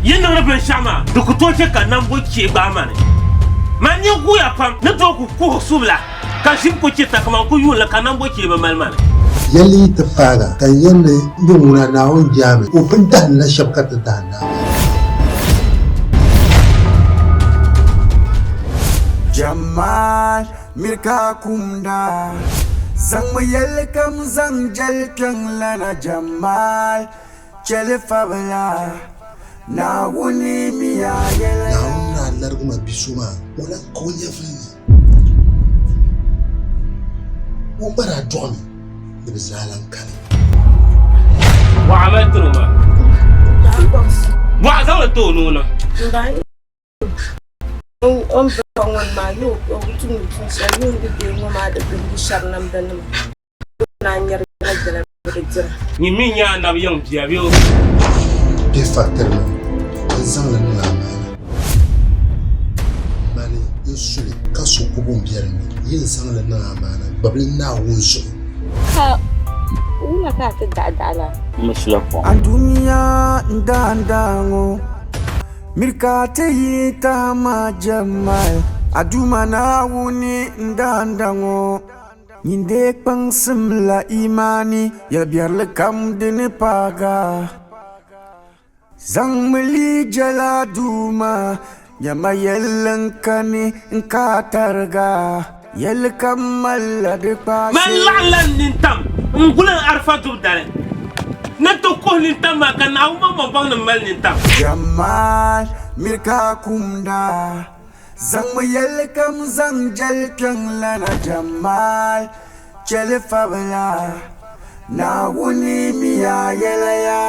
Yi niŋdi binshɛɣu maa, di ku tooi chɛ ka nambo chee gbaai ma ni. Man nini guuya pam ni tooi ku kuhi subila, ka ʒim ku chɛ ta kaman ku yuun li ka nambo chee bi mali ma ni. Yɛlli yi ti paag a, ka n yɛli ni n be ŋuna Naawuni jaami, o pun dahimla shɛba ka ti dahim a maa. Jamal miri ka a kumda, zaŋmi yɛlli kam zaŋ jɛli kpiɔŋlana Jamal. Chɛli fabila, Naawuni mi a yɛla. Naawuni daa larigi ma bi so maa, o lan ka o nyɛvili ni. O gba daa dɔɣimi ni bɛ zaa lan kani. Bɔɣa mali tiri o maa. Bɔɣa zaŋ li ti o ni o niŋ. O ni bi pa ŋɔni maa, yi o bi tumdi tuun shɛli, yi o ni bi deei ŋɔ maa di bimdi shɛba namdanima. Nyin mi n-nyɛ anabi yiŋ bia bee o? Bɛ fakitiri mi n-zaŋ li niŋ amaana. Mani n-su li ka so kobo m-be di ni, yi ni zaŋ li niŋ amaana, gbibi li Naawuni zuɣu. Ka wula ka a ti daɣi daɣi la? Andunia n-daandaa ŋɔ, miri ka a ti yi tahima jɛmmal a Duuma Naawuni n-daanda ŋɔ. Nyin dee kpaŋsim la imaani yɛlibiɛrili kam di ni paag a. Zaŋmi li jɛl a Duuma, nyama yɛlli n-kani n-ka a tariga. Yɛlli kam malila di kpaashee. Man laɣimla n nintam n-guli n Arifa dubu dali ni n ti kuhi nintam maa ka Naawuni maŋmaŋ baŋ ni m mali nintam. Jamal miri ka a kumda. Zaŋmi yɛlli kam zaŋ jɛli kpiɔŋlana Jamal chɛli fabila, Naawuni mi a yɛla ya.